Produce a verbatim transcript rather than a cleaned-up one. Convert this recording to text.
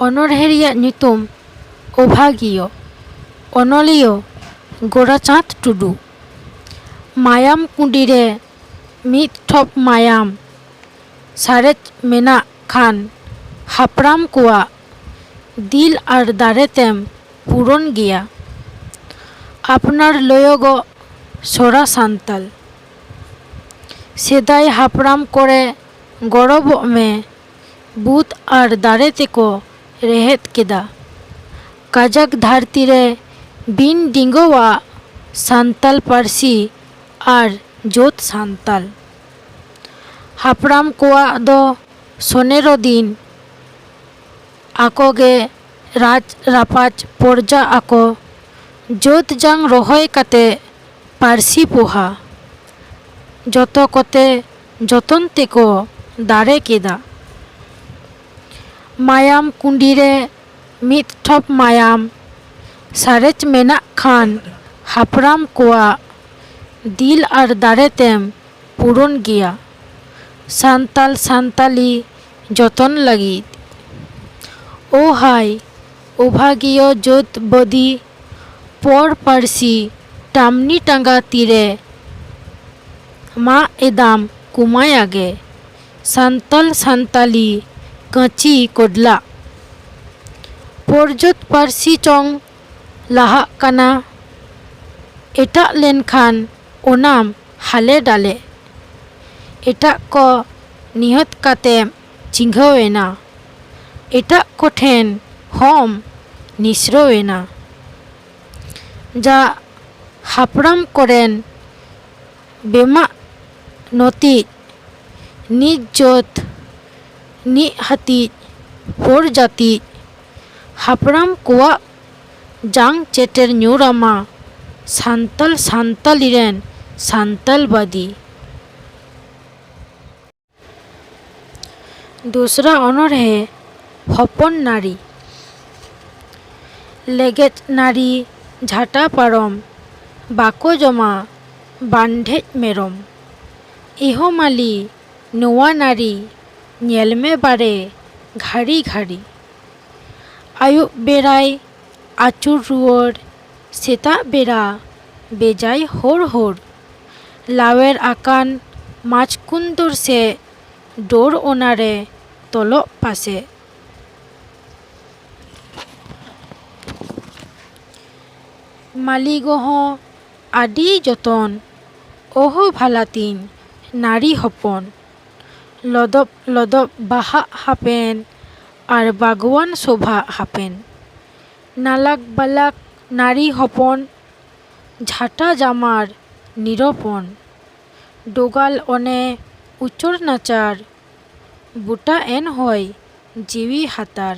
ᱚᱱᱚᱬᱦᱮ ᱨᱮᱭᱟᱜ ᱧᱩᱛᱩᱢ ᱚᱵᱷᱟᱜᱤᱭᱚ᱾ ᱚᱱᱚᱞᱤᱭᱟᱹ ᱜᱳᱨᱟᱪᱟᱸᱫᱽ ᱴᱩᱰᱩ᱾ ᱢᱟᱭᱟᱢ ᱠᱩᱸᱰᱤ ᱨᱮ ᱢᱤᱫ ᱴᱷᱚᱯ ᱢᱟᱭᱟᱢ ᱥᱟᱨᱮᱡ ᱢᱮᱱᱟᱜ ᱠᱷᱟᱱ ᱦᱟᱯᱲᱟᱢ ᱠᱚᱣᱟᱜ ᱫᱤᱞ ᱟᱨ ᱫᱟᱨᱮ ᱛᱮᱢ ᱯᱩᱨᱚᱱ ᱜᱮᱭᱟ᱾ ᱟᱯᱱᱟᱨ ᱞᱟᱹᱭᱚᱜᱚᱜ ᱥᱚᱨᱟ ᱥᱟᱱᱛᱟᱞ᱾ ᱥᱮᱫᱟᱭ ᱦᱟᱯᱲᱟᱢ ᱠᱚᱨᱮ ᱜᱚᱨᱚᱵᱚᱜ ᱢᱮ, ᱵᱩᱫ ᱟᱨ ᱫᱟᱨᱮ ᱛᱮᱠᱚ ᱨᱮᱦᱮᱫ ᱠᱮᱫᱟ᱾ ᱠᱟᱡᱟᱠ ᱫᱷᱟᱹᱨᱛᱤ ᱨᱮ ᱵᱤᱱ ᱰᱤᱸᱜᱚᱣᱟᱜ ᱥᱟᱱᱛᱟᱞ ᱯᱟᱹᱨᱥᱤ ᱟᱨ ᱡᱟᱹᱛ ᱥᱟᱱᱛᱟᱞ᱾ ᱦᱟᱯᱲᱟᱢ ᱠᱚᱣᱟᱜ ᱫᱚ ᱥᱚᱱᱮᱨᱚ ᱫᱤᱱ, ᱟᱠᱚ ᱜᱮ ᱨᱟᱡᱽ ᱨᱟᱯᱟᱡᱽ ᱯᱚᱨᱡᱟ ᱟᱠᱚ, ᱡᱟᱹᱛ ᱡᱟᱝ ᱨᱚᱦᱚᱭ ᱠᱟᱛᱮ ᱯᱟᱹᱨᱥᱤ ᱯᱚᱦᱟ, ᱡᱚᱛᱚ ᱠᱚᱛᱮ ᱡᱚᱛᱚᱱ ᱛᱮᱠᱚ ᱫᱟᱨᱮ ᱠᱮᱫᱟ᱾ ᱢᱟᱭᱟᱢ ᱠᱩᱸᱰᱤ ᱨᱮ ᱢᱤᱫ ᱴᱷᱚᱯ ᱢᱟᱭᱟᱢ ᱥᱟᱨᱮᱡ ᱢᱮᱱᱟᱜ ᱠᱷᱟᱱ ᱦᱟᱯᱲᱟᱢ ᱠᱚᱣᱟᱜ ᱫᱤᱞ ᱟᱨ ᱫᱟᱨᱮ ᱛᱮᱢ ᱯᱩᱨᱚᱱ ᱜᱮᱭᱟ᱾ ᱥᱟᱱᱛᱟᱞ ᱥᱟᱱᱛᱟᱞᱤ ᱡᱚᱛᱚᱱ ᱞᱟᱹᱜᱤᱫ᱾ ᱳ ᱦᱟᱭ, ᱚᱵᱷᱟᱜᱤᱭᱚ ᱡᱟᱹᱛ ᱵᱟᱹᱫᱤ, ᱯᱚᱨ ᱯᱟᱹᱨᱥᱤ ᱴᱟᱢᱱᱤ ᱴᱟᱸᱜᱟ ᱛᱤᱨᱮ ᱢᱟᱜ ᱮᱫᱟᱢ ᱠᱩᱢᱟᱭᱟᱜᱮ᱾ ᱥᱟᱱᱛᱟᱞ ᱥᱟᱱᱛᱟᱞᱤ ᱠᱟᱹᱪᱤ ᱠᱚᱰᱞᱟ᱾ ᱯᱚᱨᱡᱚᱛ ᱯᱟᱹᱨᱥᱤ ᱪᱚᱝ ᱞᱟᱦᱟᱜ ᱠᱟᱱᱟ, ᱮᱴᱟᱜ ᱞᱮᱱᱠᱷᱟᱱ ᱚᱱᱟᱢ ᱦᱟᱞᱮ ᱰᱟᱞᱮ᱾ ᱮᱴᱟᱜ ᱠᱚ ᱱᱤᱦᱟᱹᱛ ᱠᱟᱛᱮᱢ ᱪᱤᱸᱜᱷᱟᱹᱣ ᱮᱱᱟ, ᱮᱴᱟᱜ ᱠᱚᱴᱷᱮᱱ ᱦᱚᱸᱢ ᱱᱤᱥᱨᱟᱹᱣ ᱮᱱᱟ᱾ ᱡᱟ ᱦᱟᱯᱲᱟᱢ ᱠᱚᱨᱮᱱ ᱵᱮᱢᱟᱜ ᱱᱚᱛᱤᱡ, ᱱᱤᱡ ᱡᱟᱹᱛ, ᱱᱤᱡ ᱦᱟᱹᱛᱤᱡ, ᱯᱚᱨ ᱡᱟᱹᱛᱤᱡ, ᱦᱟᱯᱲᱟᱢ ᱠᱚᱣᱟᱜ ᱡᱟᱝ ᱪᱮᱴᱮᱨ ᱧᱩᱨ ᱟᱢᱟ ᱥᱟᱱᱛᱟᱞ ᱥᱟᱱᱛᱟᱞᱤ ᱨᱮᱱ ᱥᱟᱱᱛᱟᱞ ᱵᱟᱫᱤ᱾ ᱫᱚᱥᱨᱟ ᱚᱱᱚᱬᱦᱮ, ᱦᱚᱯᱚᱱ ᱱᱟᱹᱨᱤ᱾ ᱞᱮᱜᱮᱡ ᱱᱟᱹᱨᱤ ᱡᱷᱟᱴᱟ ᱯᱟᱨᱚᱢ, ᱵᱟᱠᱚ ᱡᱚᱢᱟ ᱵᱟᱱᱰᱷᱮᱡ ᱢᱮᱨᱚᱢ᱾ ᱮᱦᱳ ᱢᱟᱹᱞᱤ ᱱᱚᱣᱟ ᱱᱟᱹᱨᱤ, ᱧᱮᱞ ᱢᱮ ᱵᱟᱨᱮ ᱜᱷᱟᱹᱲᱤ ᱜᱷᱟᱹᱲᱤ᱾ ᱟᱹᱭᱩᱵ ᱵᱮᱲᱟᱭ ᱟᱹᱪᱩᱨ ᱨᱩᱣᱟᱹᱲ, ᱥᱮᱛᱟᱜ ᱵᱮᱲᱟ ᱵᱮᱡᱟᱭ ᱦᱚᱨ ᱦᱚᱨ᱾ ᱞᱟᱣᱮᱨ ᱟᱠᱟᱱ ᱢᱟᱪᱠᱩᱱᱫᱚᱨ ᱥᱮᱫ, ᱰᱚᱨ ᱚᱱᱟᱨᱮ ᱛᱚᱞᱚᱜ ᱯᱟᱥᱮ᱾ ᱢᱟᱹᱞᱤᱜᱚ ᱦᱚᱸ ᱟᱹᱰᱤ ᱡᱚᱛᱚᱱ, ᱚᱦᱚ ᱵᱷᱟᱞᱟ ᱛᱤᱧ ᱱᱟᱹᱨᱤ ᱦᱚᱯᱚᱱ᱾ ᱞᱚᱫᱚᱵ ᱞᱚᱫᱚᱵ ᱵᱟᱦᱟᱜ ᱦᱟᱯᱮᱱ, ᱟᱨ ᱵᱟᱜᱽᱣᱟᱱ ᱥᱳᱵᱷᱟᱜ ᱦᱟᱯᱮᱱ᱾ ᱱᱟᱞᱟᱠ ᱵᱟᱞᱟᱠ ᱱᱟᱹᱨᱤ ᱦᱚᱯᱚᱱ, ᱡᱷᱟᱴᱟ ᱡᱟᱢᱟᱨ ᱱᱤᱨᱚᱯᱚᱱ᱾ ᱰᱚᱜᱟᱞ ᱚᱱᱮ ᱩᱪᱚᱨ ᱱᱟᱪᱟᱨ, ᱵᱩᱴᱟ ᱮᱱ ᱦᱚᱭ ᱡᱤᱣᱤ ᱦᱟᱛᱟᱨ᱾